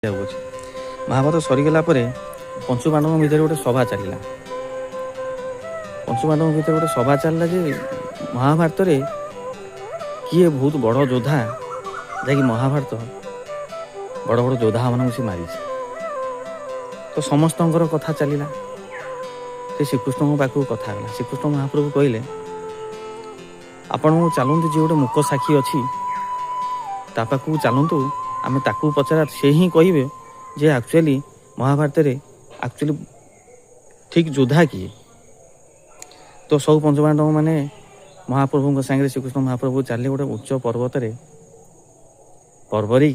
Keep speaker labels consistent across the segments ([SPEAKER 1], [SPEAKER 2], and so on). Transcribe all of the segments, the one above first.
[SPEAKER 1] ଯାଉଅଛି। ମହାଭାରତ ସରିଗଲା ପରେ ପଞ୍ଚୁ ପାଣ୍ଡବଙ୍କ ଭିତରେ ଗୋଟେ ସଭା ଚାଲିଲା। ପଞ୍ଚୁ ପାଣ୍ଡବଙ୍କ ଭିତରେ ଗୋଟେ ସଭା ଚାଲିଲା ଯେ ମହାଭାରତରେ କିଏ ବହୁତ ବଡ଼ ଯୋଦ୍ଧା, ଯାହାକି ମହାଭାରତ ବଡ଼ ବଡ଼ ଯୋଦ୍ଧାମାନଙ୍କୁ ସେ ମାରିଛି। ତ ସମସ୍ତଙ୍କର କଥା ଚାଲିଲା। ସେ ଶ୍ରୀକୃଷ୍ଣଙ୍କ ପାଖକୁ କଥା ଗଲା। ଶ୍ରୀକୃଷ୍ଣ ମହାପ୍ରଭୁ କହିଲେ, ଆପଣଙ୍କୁ ଚାଲନ୍ତୁ, ଯିଏ ଗୋଟେ ମୁକ ସାକ୍ଷୀ ଅଛି ତା ପାଖକୁ ଚାଲନ୍ତୁ, ଆମେ ତାକୁ ପଚାରା, ସେ ହିଁ କହିବେ ଯେ ଆକ୍ଚୁଆଲି ମହାଭାରତରେ ଆକ୍ଚୁଆଲି ଠିକ୍ ଯୋଦ୍ଧା କିଏ। ତ ସବୁ ପଞ୍ଚପାଣ୍ଡବ ମାନେ ମହାପ୍ରଭୁଙ୍କ ସାଙ୍ଗରେ ଶ୍ରୀକୃଷ୍ଣ ମହାପ୍ରଭୁ ଚାଲିଲେ ଗୋଟେ ଉଚ୍ଚ ପର୍ବତରେ। ପର୍ବରେ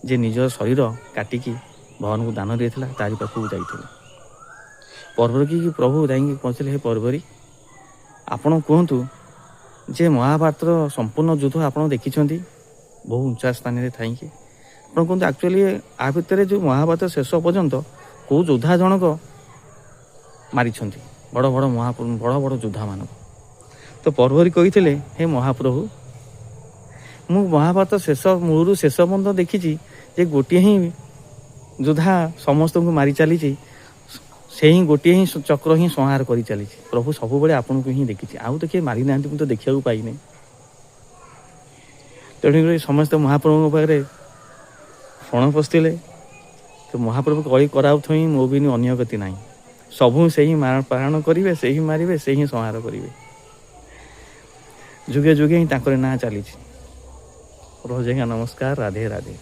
[SPEAKER 1] ଯେ ନିଜ ଶରୀର କାଟିକି ଭଗବାନଙ୍କୁ ଦାନ ଦେଇଥିଲା, ତାରି ପାଖକୁ ଯାଇଥିଲେ। ପର୍ବରୀ କି ପ୍ରଭୁ ଯାଇକି ପହଞ୍ଚିଲେ, ହେ ପର୍ବରୀ, ଆପଣ କୁହନ୍ତୁ ଯେ ମହାଭାରତର ସମ୍ପୂର୍ଣ୍ଣ ଯୁଦ୍ଧ ଆପଣ ଦେଖିଛନ୍ତି ବହୁ ଉଞ୍ଚା ସ୍ଥାନରେ ଥାଇକି, ଆପଣ କୁହନ୍ତୁ ଆକ୍ଚୁଆଲି ଆ ଭିତରେ ଯେଉଁ ମହାଭାରତ ଶେଷ ପର୍ଯ୍ୟନ୍ତ କେଉଁ ଯୋଦ୍ଧା ଜଣକ ମାରିଛନ୍ତି ବଡ଼ ବଡ଼ ମହାପ୍ରଭୁ, ବଡ଼ ବଡ଼ ଯୋଦ୍ଧାମାନଙ୍କୁ? ତ ପର୍ବରୀ କହିଥିଲେ, ହେ ମହାପ୍ରଭୁ, ମୁଁ ମହାଭାରତ ଶେଷ ମୂଳରୁ ଶେଷ ପର୍ଯ୍ୟନ୍ତ ଦେଖିଛି ଯେ ଗୋଟିଏ ହିଁ ଯୋଦ୍ଧା ସମସ୍ତଙ୍କୁ ମାରି ଚାଲିଛି, ସେ ହିଁ ଗୋଟିଏ ହିଁ ଚକ୍ର ହିଁ ସଂହାର କରି ଚାଲିଛି। ପ୍ରଭୁ, ସବୁବେଳେ ଆପଣଙ୍କୁ ହିଁ ଦେଖିଛି, ଆଉ ତ କିଏ ମାରିନାହାନ୍ତି, ମୁଁ ତ ଦେଖିବାକୁ ପାଇନି। ତେଣୁକରି ସମସ୍ତେ ମହାପ୍ରଭୁଙ୍କ ପାଖରେ ଶରଣ ପଶିଥିଲେ। ତ ମହାପ୍ରଭୁ କଳି କରାଉଥିବ ହିଁ ମୋ ବିନି ଅନ୍ୟ ଗତି ନାହିଁ। ସବୁ ସେହି ପାରଣ କରିବେ, ସେହି ମାରିବେ, ସେହି ହିଁ ସଂହାର କରିବେ। ଯୁଗେ ଯୁଗେ ହିଁ ତାଙ୍କର ନାଁ ଚାଲିଛି। ରହୁଛି ଆଜ୍ଞା, ନମସ୍କାର, ରାଧେ ରାଧେ।